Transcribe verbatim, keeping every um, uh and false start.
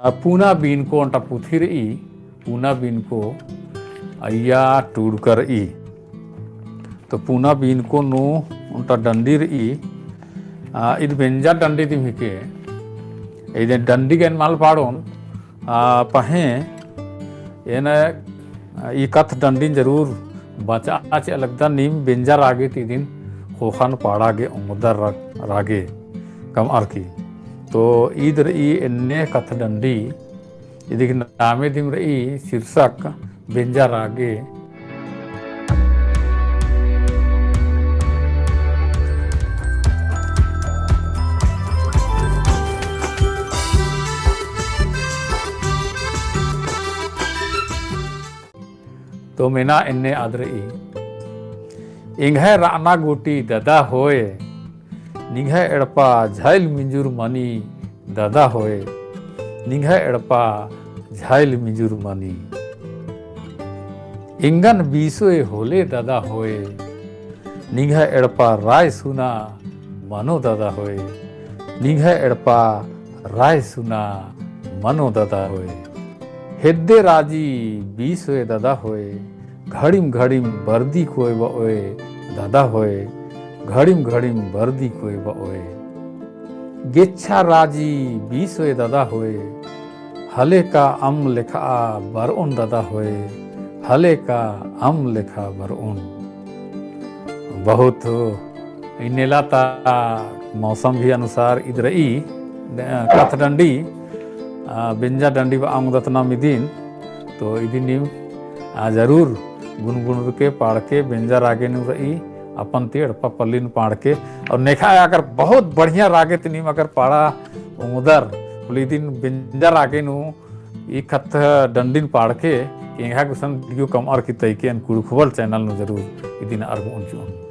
आ, पूना बीनको ओन्टा पुथी रई, पूना बीनको अइया टूड़का रई। तो पूना बीनको नू ओन्टा डंडी रई, आ, इद बेंजा डंडी दिम हिके, इदे डंडी गे एन मल पाड़ोन, आ, पहें एन, आ, ई कत्थ डंडीन जरूर बचआ चिआ लगदन नीम बेंजा रागे ती इदिन ख़ोख़न पाड़ा गे ओंगदर रा-, रागे कमअर की। तो ईद रई एन्ने कत्थ डंडी, इदिक नामे दिम रई शीर्षक बेंजा रागे। तो मेना एन्ने आद रई। एंग्है रअना गूटी ददा होय, निंग्है एड़पा झाइल मिंजुर मनी ददा होय, निंग्है एड़पा झाइल मिंजुर मनी। एंगन बीसोय होले ददा होय, निंग्है एड़पा राय सुना मनो ददा होय, निंग्है एड़पा राय सुना मनो ददा होय। हेद्दे राजी बीसोय ददा होय, घड़िम घड़िम बरदी कोय बओय ददा होय, घड़िम घड़िम बरदी कोय बओय। गेच्छा राजी बीसोय ददा होय, हले का अम्म लेखा बरओन ददा होय, हले का अम्म लेखा बरओन। बहुत इन्नेला ता मौसम भी अनुसार इद रई, अ, कत्थ डंडी, अ, बेंजा डंडी बआ ओंगदत नाम इदिन, तो इदिन नीम, अ, जरूर गुनगुनरके पाड़के बेंजा रागे नू रई, अपन ती एड़पा पल्लिन पाड़के, और नेखा अगर बहुत बढ़िया रागे ती नीम अगर पाड़ा ओंगदर, होले इदिन बेंजा रागे नू ई कत्थ डंडिन पाड़के, एंग्है गुसन video कमअर की तइके एन कुँड़ुख़ बल channel नू जरूर इदिन अरगओन चिओन।